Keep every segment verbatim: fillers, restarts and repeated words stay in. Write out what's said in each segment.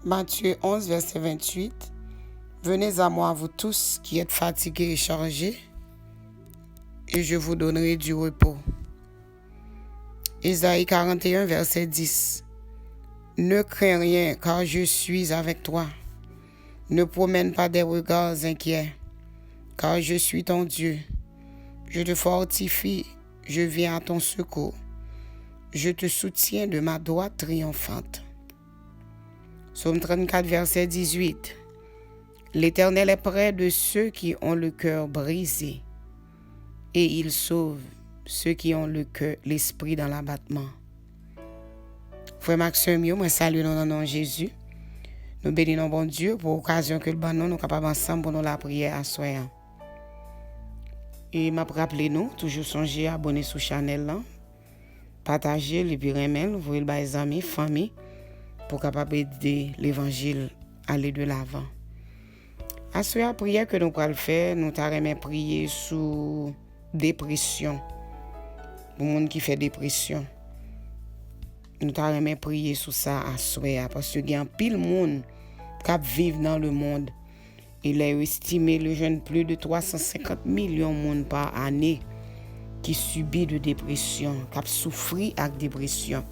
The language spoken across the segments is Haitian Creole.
Matthieu onze, verset vingt-huit. Venez à moi, vous tous qui êtes fatigués et chargés, et je vous donnerai du repos. Ésaïe quarante et un, verset dix. Ne crains rien, car je suis avec toi. Ne promène pas des regards inquiets, car je suis ton Dieu. Je te fortifie, je viens à ton secours. Je te soutiens de ma droite triomphante. Psaume trente-quatre, verset dix-huit. L'Éternel est près de ceux qui ont le cœur brisé, et il sauve ceux qui ont le cœur, l'esprit dans l'abattement. Frè m ak sè m yo, mwen salye nou nan non Jezi. Nou beni non Bondye pou okazyon ke l ban nou, nou kapab ansanm pou nou lapriyè aswè an. E m ap raple nou, toujou sonje abòne sou chanèl lan, pataje l epi renmen l, voye l bay zanmi, fanmi, pou kapab ede levanjil ale de lavan. Aswè a, priyè ke nou pral fè, nou ta renmen priye sou depresyon. Pou moun ki fè depresyon. Nou ta renmen priye sou sa aswè a, paske gen anpil moun k ap viv nan lemonn. E lè yo estime, yo jwenn plis de twa san senkant milyon moun pa ane ki sibi de depresyon, k ap soufri ak depresyon.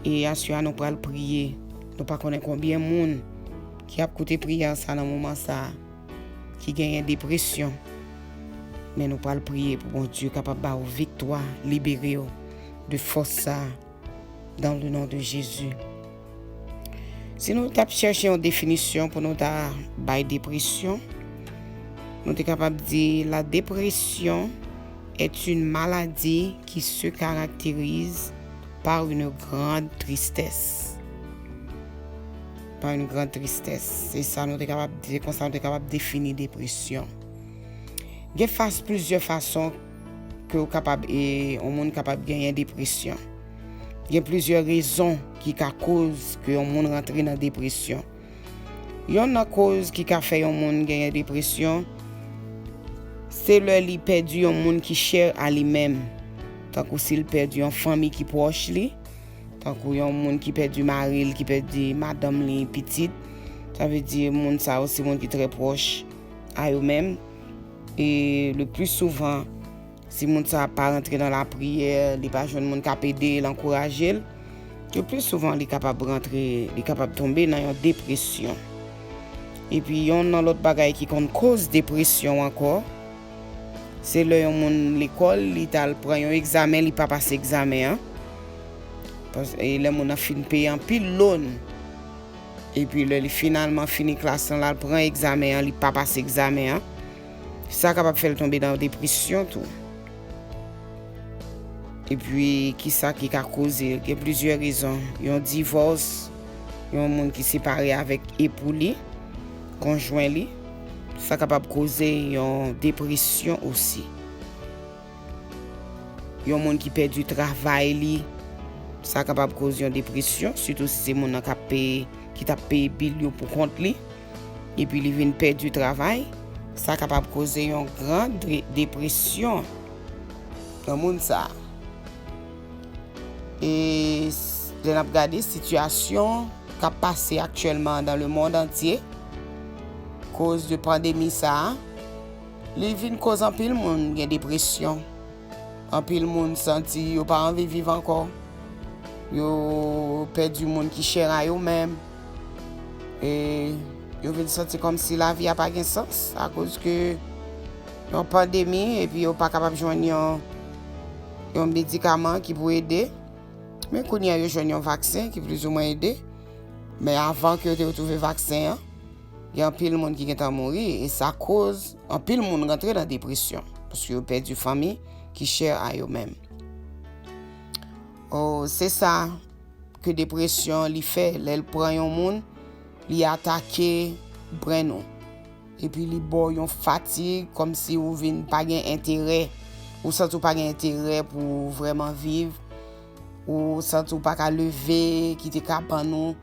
E aswè a, nou pral priye. Nou pa konnen konbyen moun ki ap koute priyè sa nan moman sa a, ki genyen depresyon. Men nou pral priye pou Bondye kapab ba w viktwa, libere w de fòs sa a, dans le nom de Jésus. Si nou t ap chèche yon definisyon pou nou ta bay depresyon, nou te kapab di, la dépression est une maladie qui se caractérise par une grande tristesse. Par une grande tristesse. Se sa nou te kapab, se konsa nou te kapab defini depresyon. Gen fas, plizyè fason ke w kapab, e, yon moun kapab genyen depresyon. Gen plizyè rezon ki ka koz ke yon moun rantre nan depresyon. Yonn nan koz ki ka fè yon moun genyen depresyon, se lè li pèdi yon moun ki chè a li menm. Tankou si l pèdi yon fanmi ki pwòch li, tankou yon moun ki pèdi mari l, ki pèdi madanm li, pitit. Sa vle di moun sa yo se moun ki trè pwòch a yo menm. E le pli souvan, si moun sa pa rantre nan lapriyè, li pa jwenn moun k ap ede l, ankouraje l, le pli souvan li kapab rantre, li kapab tonbe nan yon depresyon. Epi yonn nan lòt bagay ki konn koz depresyon ankò, se lè yon moun lekòl, li t al pran yon egzamen, li pa pase egzamen an. Pas-, e lè moun nan fin peye anpil loan, epi lè li finalman fini klas lan, l al pran egzamen an, li pa pase egzamen an, sa kapab fè l tonbe nan depresyon tou. Epi, kisa ki ka koze? Gen plizyè rezon. Yon divòs, yon moun ki separe avèk epou li, konjwen li, sa kapab koze yon depresyon osi. Yon moun ki pèdi travay li, sa kapab koz yon depresyon, sitou si se moun nan k ap peye, ki t ap peye bil yo pou kont li, epi li vin pèdi travay, sa kapab koze yon gran dre-, depresyon nan moun sa a. E s-, lè n ap gade sitiyasyon k ap pase aktyèlman dans le monde entier, koz de pandemi sa a, li vin koz anpil moun gen depresyon. Anpil moun santi yo pa anvi viv ankò. Yo pèdi moun ki chè a yo menm. E yo vin santi kòmsi lavi a pa gen sans akoz ke yon pandemi epi yo pa kapab jwenn yon, yon medikaman ki pou ede. Men kounye a yo jwenn yon vaksen ki plizoumwen ede. Men avan ke yo te retwouve vaksen an, gen anpil moun ki gentan mouri e sa koz anpil moun rantre nan depresyon paske yo pèdi fanmi ki chè a yo menm. O, se sa ke depresyon li fè, lè l pran yon moun, li atake brenn ou. Epi li ba w yon fatig, kòmsi ou vin pa gen enterè. Ou santi w pa gen enterè pou w vrèman viv. Ou santi w pa ka leve, kite kabann ou.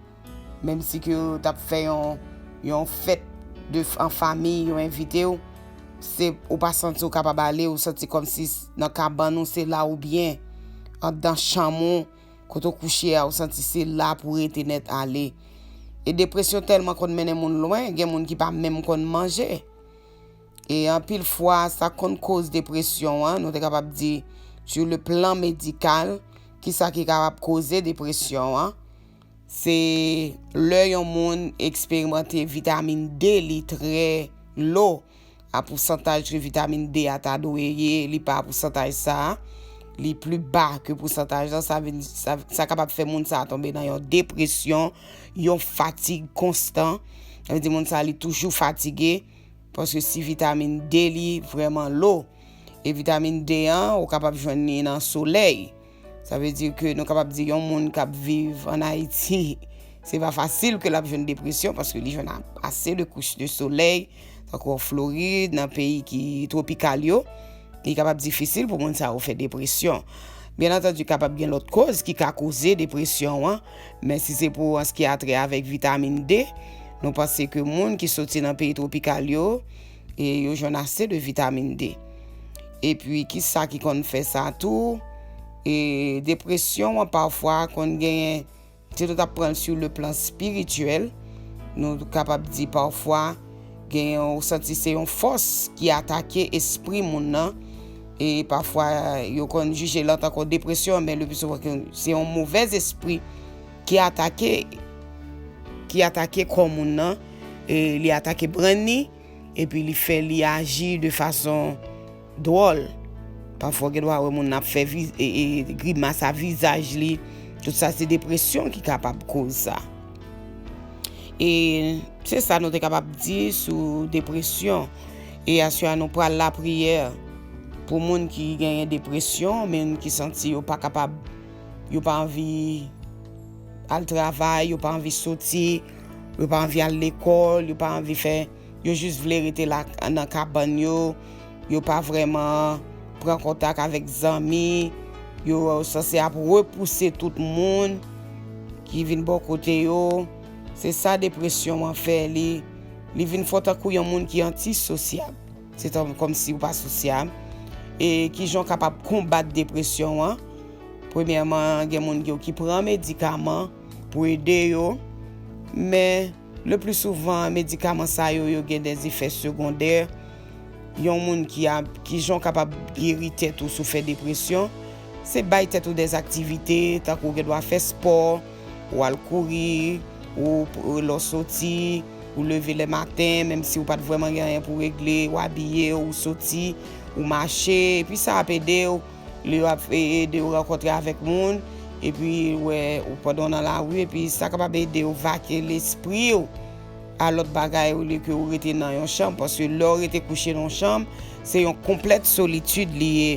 Menm si ke w t ap fè yon, yon fèt de, an fanmi, yo envite w, se, ou pa santi w kapab ale, ou santi kòmsi s-, nan kabann ou, se la ou byen, anndan chanm ou, kote w kouche a, ou santi se la pou w rete nèt ale. E depresyon tèlman konn mennen moun lwen, gen moun ki pa menm konn manje. E anpil fwa, sa konn koz depresyon an, nou te kapab di, sur le plan médical, kisa ki kapab koze depresyon an? Se lè yon moun eksperimante vitamin D li trè lo, a pousantaj ke vitamin D a ta dwe ye, li pa a pousantaj sa a, li pli ba ke pousantaj la, sa vin, sa, sa kapab fè moun sa a tonbe nan yon depresyon, yon fatig konstan. Sa vle di moun sa a li toujou fatige, paske si vitamin D li vrèman lo, e vitamin D an, ou kapab jwenn li nan solèy. Sa vle di ke nou kapab di yon moun k ap viv ann Ayiti, se pa fasil ke l ap jwenn depresyon, paske li jwenn a-, ase de kouch de solèy, tankou an Florid, nan peyi ki twopikal yo, li kapab difisil pou moun sa yo fè depresyon. Byen antandi, kapab gen lòt koz ki ka koze depresyon an, men si se pou an se ki a trè avèk vitamin D, nou panse ke moun ki soti nan peyi twopikal yo, e yo jwenn ase de vitamin D. Epi, kisa ki konn fè sa tou? E depresyon an pafwa konn genyen, si nou t ap pran l sur le plan spirituel, nou kapab di pafwa genyen, ou santi se yon fòs ki atake espri moun nan. E pafwa, yo konn jije l antanke depresyon, men le pli souvan ke se yon movèz espri ki atake, ki atake kò moun nan, e li atake brenn li, epi li fè li aji de fason dwòl. Pafwa, ou gen dwa wè moun nan ap fè vi-, e, e, grimas a vizaj li. Tout sa, se depresyon ki kapab koz sa. E se sa nou te kapab di sou depresyon. E aswè a, nou pral lapriyè pou moun ki genyen depresyon, moun ki santi yo pa kapab, yo pa anvi al travay, yo pa anvi soti, yo pa anvi al lekòl, yo pa anvi fè, yo jis vle rete la nan kabann yo, yo pa vrèman pran kontak avèk zanmi, yo sanse ap repouse tout moun ki vin bò kote yo. Se sa depresyon an fè, li, li vin fè w tankou yon moun ki antisosyab. Se tan-, kòmsi w pa sosyab. E kijan w kapab konbat depresyon an? Premyèman, gen moun yo ki pran medikaman pou ede yo, men le pli souvan, medikaman sa yo, yo gen de efè segondè. Yon moun ki ap, kijan w kapab geri tèt ou si w fè depresyon? Se bay tèt ou de aktivite, tankou w gen dwa fè spò, ou al kouri, ou, ou lè w soti, ou leve lè maten, menm si w pa t vrèman gen anyen pou w regle, w abiye, ou soti, ou mache, epi sa ap ede w, li ap e-, ede w rankontre avèk moun, epi wè, ou pandan w nan lari, epi sa kapab ede w vake lespri w a lòt bagay olye ke w rete nan yon chanm, paske lè w rete kouche nan yon chanm, se yon konplèt solitid li ye,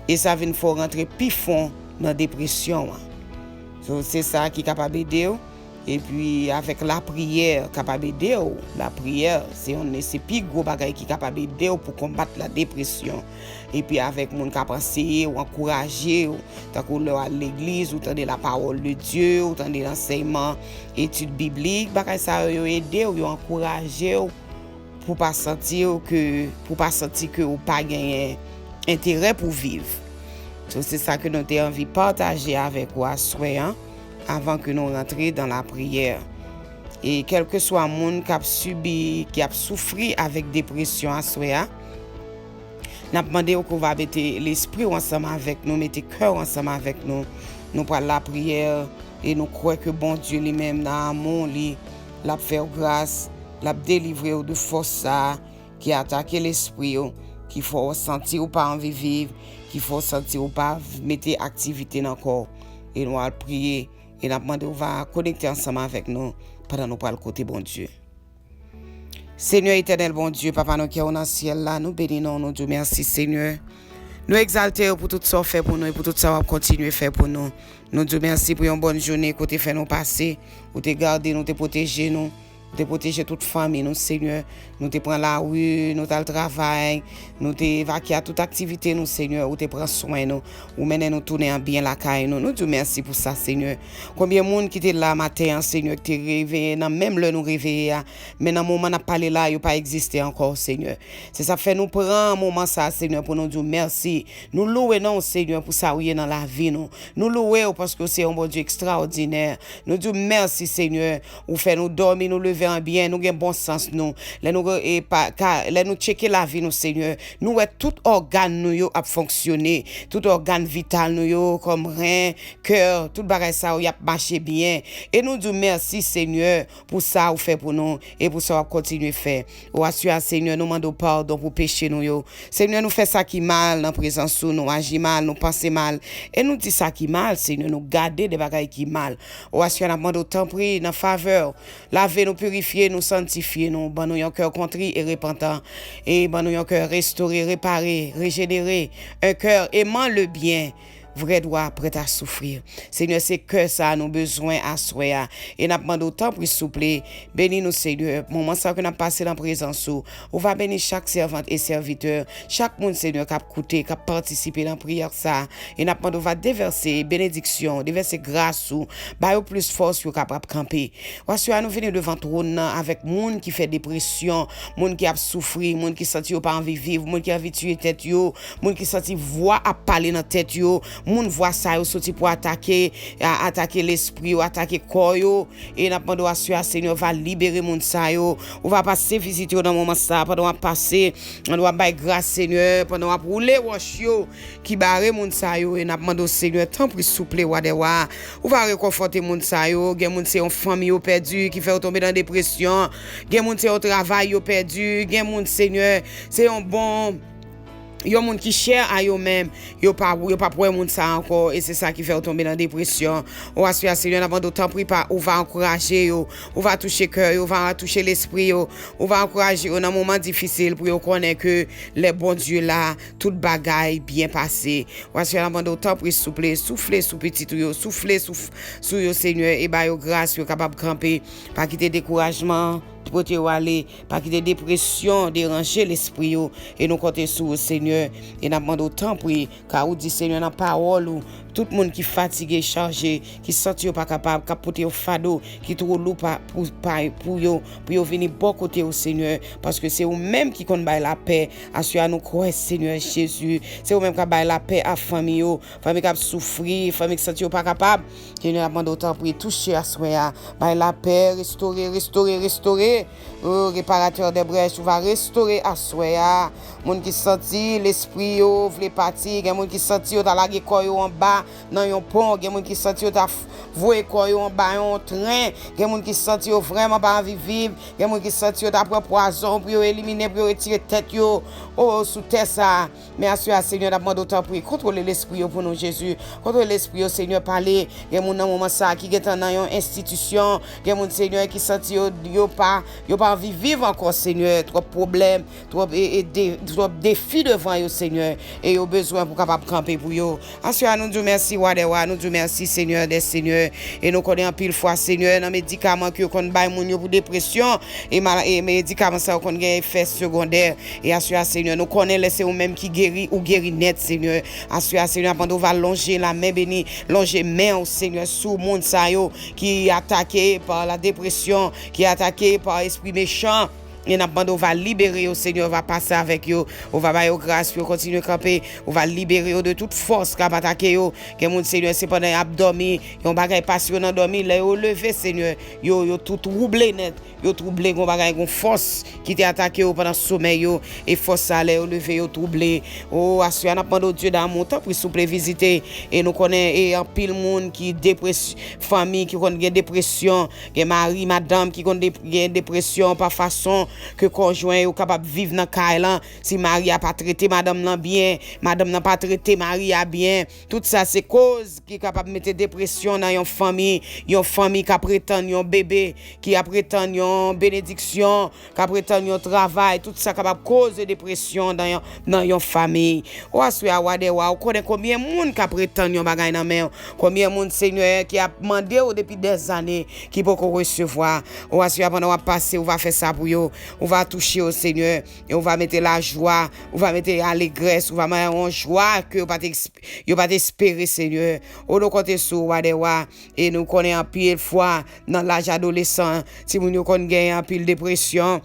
e sa vin fè w rantre pi fon nan depresyon an. So, se sa ki kapab ede w. Epi, avèk lapriyè kapab ede w. Lapriyè, se youn, se pi gwo bagay ki kapab ede w pou konbat la depresyon. Epi, avèk moun k ap anseye w, ankouraje w, tankou lè w al legliz, ou tande la parole de Dieu, ou tande lansèyman, etid biblik, bagay sa yo, yo ede w, yo ankouraje w pou pa santi w ke, pou pa santi ke w pa genyen enterè pou viv. So, se sa ke nou te anvi pataje avèk ou aswè an, avan ke nou rantre dan lapriyè. E kèlkeswa moun k ap sibi, ki ap soufri avèk depresyon aswè a, n ap mande w ke w va mete lespri w ansanm avèk nou, mete kè w ansanm avèk nou. Nou pral lapriyè e nou kwè ke Bondye li menm nan amou li, l ap fè w gras, l ap delivre w de fòs sa a ki atake lespri w, ki fè w santi w pa anvi viv, ki fè w santi w pa v-, mete aktivite nan kò w. E nou al priye, e n ap mande w va konekte ansanm avèk nou pandan nou pral kote Bondye. Senyè Etènèl Bondye, Papa nou ki nan syèl la, nou beni non w, nou di w mèsi, Senyè. Nou egzalte w pou tout sa w fè pou nou e pou tout sa w ap kontinye fè pou nou. Nou di w mèsi pou yon bòn jounen ke w te fè nou pase, ou te gade nou, te pwoteje nou. Ou te pwoteje tout fanmi nou, Senyè. Nou te pran lari, nou t al travay, nou te evakye a tout aktivite nou, Senyè. Ou te pran swen nou, ou mennen nou tounen an byen lakay nou. Nou di w mèsi pou sa, Senyè. Konbyen moun ki te la maten an, Senyè, ki te reveye nan menm lè nou reveye a, men nan moman n ap pale la, yo pa egziste ankò, Senyè. Se sa k fè nou pran moman sa, Senyè, pou nou di w mèsi. Nou louwe non w, Senyè, pou sa ou ye nan lavi nou. Nou louwe w paske w se yon Bondye ekstraòdinè. Nou di w mèsi, Senyè. Ou fè nou dòmi, nou leve an byen, nou gen bon sans nou. Lè nou, e, pa, ka, lè nou tcheke lavi nou, Senyè, nou wè tout ògàn nou yo ap fonksyone, tout ògàn vital nou yo, kòm ren, kè, tout bagay sa yo, y ap mache byen. E nou di w mèsi, Senyè, pou sa ou fè pou nou e pou sa w ap kontinye fè. O aswè a, Senyè, nou mande w padon pou peche nou yo. Senyè, nou fè sa ki mal nan prezans ou, nou aji mal, nou panse mal, e nou di sa ki mal, Senyè, nou gade de bagay ki mal. O aswè a, n ap mande w tanpri, nan favè w, lave nou, pirifye nou, sanntifye nou, ban nou yon kè kontri e repantan, e ban nou yon kè restore, repare, rejenere, un cœur aimant le bien, vrai droit, prêt à souffrir. Senyè, se kè sa a nou bezwen aswè a. E n ap mande w, tanpri, souple, beni nou, Senyè. Moman sa a ke n ap pase nan prezans ou, ou va beni chak sèvant e sèvitè, chak moun, Senyè, k ap koute, k ap patisipe nan priyè sa a. E n ap mande w va devèse benediksyon, devèse gras ou, ba yo plis fòs yo kapab kanpe. Aswè a, nou vini devan twòn nan avèk moun ki fè depresyon, moun ki ap soufri, moun ki santi yo pa anvi viv, moun ki anvi tiye tèt yo, moun ki santi vwa ap pale nan tèt yo, moun vwa sa yo soti pou atake, a, atake lespri yo, atake kò yo. E n ap mande w aswè a, Senyè, w va libere moun sa yo. Ou va pase vizite yo nan moman sa a, pandan w ap pase, pandan w ap bay gras, Senyè, pandan w ap woule wòch yo ki bare moun sa yo. E n ap mande w, Senyè, tanpri, souple, Wa dè wa, ou va rekonfòte moun sa yo. Gen moun se yon fanmi yo pèdi ki fè yo tonbe nan depresyon. Gen moun se yon travay yo pèdi. Gen moun, Senyè, se yon bon yon moun ki chè a yo menm, yo pa, yo p ap wè moun sa ankò, e se sa ki fè yo tonbe nan depresyon. O aswè a, Senyè, n ap mande w, tanpri, pa, ou va ankouraje yo, ou va touche kè yo, ou va touche lespri yo, ou va ankouraje yo nan moman difisil pou yo konnen ke lè Bondye la, tout bagay byen pase. O aswè a, n ap mande w, tanpri, souple, soufle sou pitit ou yo, soufle sou, sou yo, Senyè, e ba yo gras pou yo kapab kanpe. Pa kite dekourajman pote yo ale. Pa kite depresyon deranje lespri yo. E nou konte sou ou, Senyè. E n ap mande w, tanpri, ka ou di, Senyè, nan pawòl ou, tout moun ki fatige, chaje, ki santi yo pa kapab, k ap pote yon fado ki twò lou pa, pou, pa, pou yo, pou yo vini bò kote w, Senyè, paske se ou menm ki konn bay lapè. Aswè a, nou kwè, Senyè Jezi, se ou menm k ap bay lapè a fanmi yo, fanmi k ap soufri, fanmi ki santi yo pa kapab. Senyè, n ap mande w, tanpri, touche aswè a. Bay lapè, restore, restore, restore. O, reparatè dè brèch, ou va restore aswè a. Moun ki santi lespri yo vle pati, gen moun ki santi yo ta lage kò yo anba nan yon pon, gen moun ki santi yo ta f-, voye kò yo anba yon tren, gen moun ki santi yo vrèman pa anvi viv, gen moun ki santi yo ta pran pwazon pou yo elimine, pou yo retire tèt yo, o, sou tè sa a. Men aswè a, Senyè, n ap mande w, tanpri, kontwole lespri yo pou nou, Jezi. Kontwole lespri yo, Senyè, pale. Gen moun nan moman sa a ki gentan nan yon enstitisyon. Gen moun, Senyè, ki santi yo, yo pa, yo pa anvi viv ankò, Senyè. Twòp pwoblèm, twòp, e, e de, twòp defi devan yo, Senyè. E yo bezwen pou kapab kanpe pou yo. Aswè a, nou di w mèsi, Wa dè wa. Nou di w mèsi, Senyè dè senyè. E nou konnen anpil fwa, Senyè, nan medikaman ke yo konn bay moun yo pou depresyon, e mal-, e medikaman sa yo konn gen efè segondè. E aswè a, Senyè, nou konnen lè se ou menm ki geri, ou geri nèt, Senyè. Aswè a, Senyè, n ap mande w va lonje lamen beni, lonje men w, Senyè, sou moun sa yo ki atake pa la depresyon, ki atake pa espri mechan. E n ap mande w va libere yo, Senyè, ou va pase avèk yo, ou va ba yo gras pou yo kontinye kanpe, ou va libere yo de tout fòs k ap atake yo. Gen moun, Senyè, se pandan y ap dòmi, yon bagay pase yo nan dòmi, lè yo leve, Senyè, yo, yo tou twouble nèt. Yo twouble, gon bagay, gon fòs ki te atake yo pandan somèy yo, e fòs sa, lè yo leve, yo twouble. O, aswè a, n ap mande w, Dye damou, tanpri, souple, vizite. E nou konnen, e anpil moun ki depres-, fanmi ki konn gen depresyon, gen mari, madanm ki konn dep-, gen depresyon pa fason ke konjwen yo kapab viv nan kay lan, si mari a pa trete madanm lan byen, madanm nan pa trete mari a byen, tout sa se koz ki kapab mete depresyon nan yon fanmi, yon fanmi k ap retann yon bebe, ki ap retann yon benediksyon, k ap retann yon travay, tout sa kapab koze depresyon nan yon, nan yon fanmi. O aswè a, wa dè wa, ou konnen konbyen moun k ap retann yon bagay nan men w, konbyen moun, Senyè, ki ap mande w depi dèzane, ki poko resevwa. O aswè a, pandan w ap pase, ou va fè sa pou yo, ou va touche yo, Senyè, e ou va mete lajwa, ou va mete alegrès, ou va mete yon jwa ke yo pa te eksp-, yo pa te espere, Senyè. O, nou konte sou ou, wa dè wa, e nou konnen anpil fwa nan laj adolesan, timoun yo konn genyen anpil depresyon.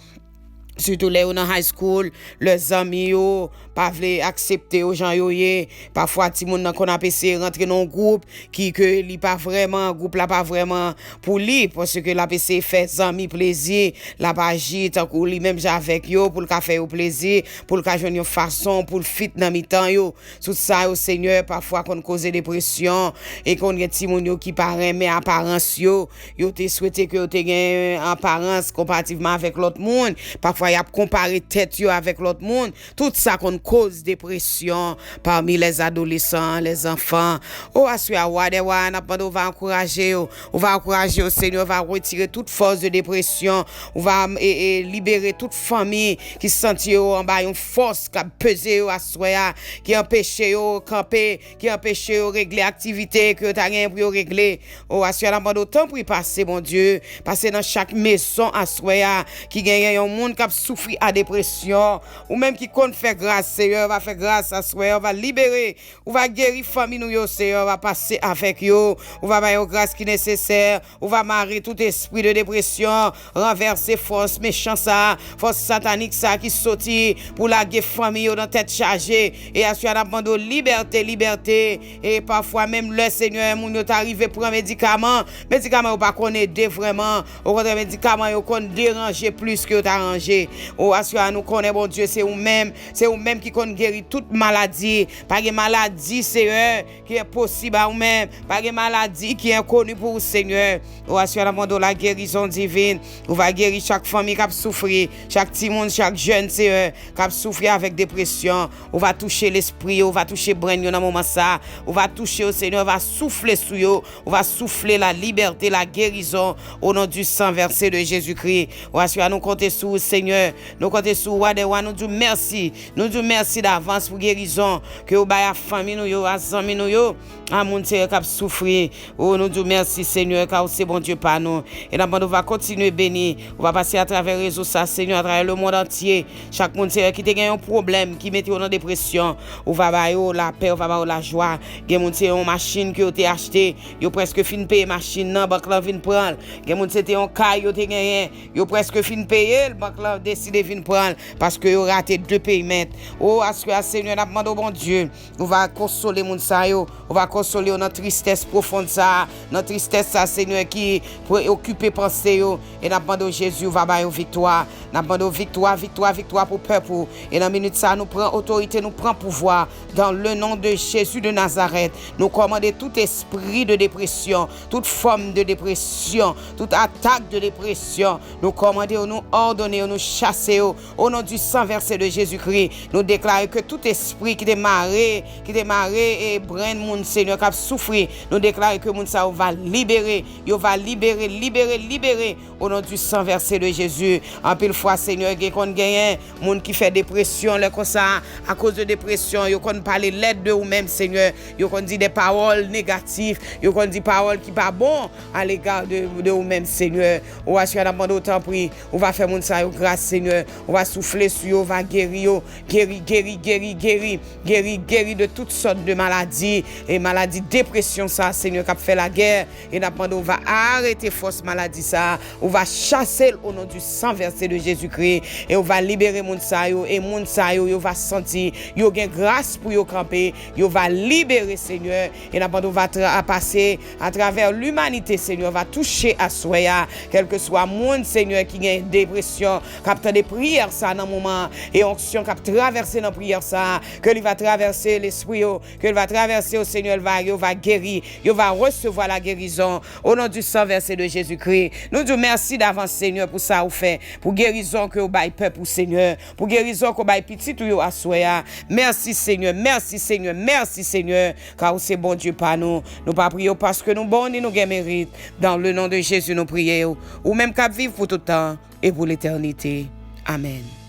Sitou lè yo nan high school, lè zanmi yo pa vle aksepte yo jan yo ye. Pafwa, timoun nan konn ap eseye rantre nan yon gwoup ki ke li pa vrèman, gwoup la pa vrèman pou li, paske l ap eseye fè zanmi plezi, l ap aji tankou li menm jan avèk yo, pou l ka fè yo plezi, pou l ka jwenn yon fason pou l fit nan mitan yo. Tout sa yo, Senyè, pafwa konn koze depresyon, e konn gen timoun yo ki pa renmen aparans yo, yo te swete ke yo te gen aparans konparativman avèk lòt moun, pafwa y ap konpare tèt yo avèk lòt moun, tout sa konn koz depresyon pami lèzadolesan, lèzanfan. O, aswè a, wa dè wa, n ap mande w va ankouraje yo, ou va ankouraje yo, Senyè, ou va retire tout fòs de depresyon, ou va, e, e, libere tout fanmi ki santi yo anba yon fòs k ap peze yo aswè a, ki anpeche yo kanpe, ki anpeche yo regle aktivite ke yo ta genyen pou yo regle. O, aswè a, n ap mande w, tanpri, pase, Bondye, pase nan chak mezon aswè a, ki genyen yon moun k ap soufri a depresyon, ou menm ki konn fè gras, Senyè, va fè gras aswè a, va libere, ou va geri fanmi nou yo, Senyè, va pase avèk yo, ou va ba yo gras ki nesesè, ou va mare tout espri de depresyon, ranvèse fòs mechan sa, fòs satanik sa ki soti pou lage fanmi yo nan tèt chaje. E aswè a n ap mande w libète, libète. E pafwa menm lè, Senyè, moun yo ta rive pran medikaman, medikaman yo pa konn ede vrèman. Okontrè, medikaman yo konn deranje plis ke yo ta ranje. O, aswè a nou konnen, Bondye, se ou menm, se ou menm ki konn geri tout maladi. Pa gen maladi, Senyè, ki enposib a ou menm. Pa gen maladi ki enkoni pou ou, Senyè. O, aswè a n ap mande w lagerizon divin. Ou va geri chak fanmi k ap soufri, chak timoun, chak jèn, Senyè, k ap soufri avèk depresyon. Ou va touche lespri yo, ou va touche brenn yo nan moman sa. Ou va touche yo, Senyè, ou va soufle sou yo. Ou va soufle la libète, la gerizon, o non di san vèse de Jezikri. O, aswè a nou konte sou ou, Senyè. Nou konte sou ou, Wa dè wa. Nou di w mèsi. Nou di w mèsi davans pou gerizon ke ou bay a fanmi nou yo, a zanmi nou yo, a moun, Senyè, k ap soufri. O, nou di w mèsi, Senyè, ka ou se Bondye pa nou. E n ap mande w va kontinye beni. Ou va pase atravè rezo sa, Senyè, atravè lemonn antye. Chak moun, Senyè, ki te gen yon pwoblèm, ki mete yo nan depresyon, ou va ba yo lapè, ou va ba yo lajwa. Gen moun, se yon machin ke yo te achte, yo prèske fin peye machin nan, bank lan vin pran l. Gen moun, se te yon kay yo te genyen, yo prèske fin peye l, bank lan deside vin pran l, paske yo rate de peyman. O, aswè a, Senyè, n ap mande w, Bondye, ou va konsole moun sa yo, ou va konsole yo nan tristès pwofon sa, nan tristès sa, Senyè, ki preokipe panse yo. E n ap mande w, Jezi, ou va ba yo viktwa. N ap mande w viktwa, viktwa, viktwa pou pèp ou. E nan minit sa, nou pran otorite, nou pran pouvwa. Dans le nom de Jésus de Nazareth, nou kòmande tout espri de depresyon, tout fòm de depresyon, tout atak de depresyon. Nou kòmande yo, nou òdone yo, nou chase yo. O non di san vèse de Jezikri, nou deklare ke tout espri ki te mare, ki te mare e brenn moun, Senyè, k ap soufri, nou deklare ke moun sa yo va libere, yo va libere, libere, libere. O non di san vèse de Jezi. Anpil fwa, Senyè, gen konn genyen moun ki fè depresyon, lè konsa, akoz de depresyon, yo konn pale lèd de ou menm, Senyè. Yo konn di de pawòl negatif, yo konn di pawòl ki pa bon a lega de, de ou menm, Senyè. O, aswè a n ap mande w, tanpri, ou va fè moun sa yo gras, Senyè. Ou va soufle sou yo, ou va geri yo. Geri, geri, geri, geri. Geri, geri de tout sòt de maladi. E maladi depresyon sa, Senyè, k ap fè lagè. E n ap mande w va arete fòs maladi sa a. Ou va chase l o non di san vèse de Jezikri. E ou va libere moun sa yo. E moun sa yo, yo va santi yo gen gras pou yo kanpe. Yo va libere, Senyè. E n ap mande w va tra-, pase atravè limanite, Senyè. Va touche aswè a. Kèlkeswa moun, Senyè, ki gen depresyon, k ap tande priyè sa nan moman an. E onksyon k ap travèse nan priyè sa a. Ke li va travèse lespri yo. Ke li va travèse yo, Senyè. Li va, yo va geri. Yo va resevwa lagerizon. O non di san vèse de Jezikri, nou di w mèsi davans, Senyè, pou sa ou fè, pou geri gerizon ke w bay pèp ou, Senyè, pou gerizon ke w bay pitit ou yo aswè a. Mèsi, Senyè, mèsi, Senyè, mèsi, Senyè, ka ou se Bondye pa nou. Nou pa priye w paske nou bon, ni nou gen merit. Dans le nom de Jésus, nou priye w. Ou menm k ap viv pou tout tan e pou letènite. Amèn.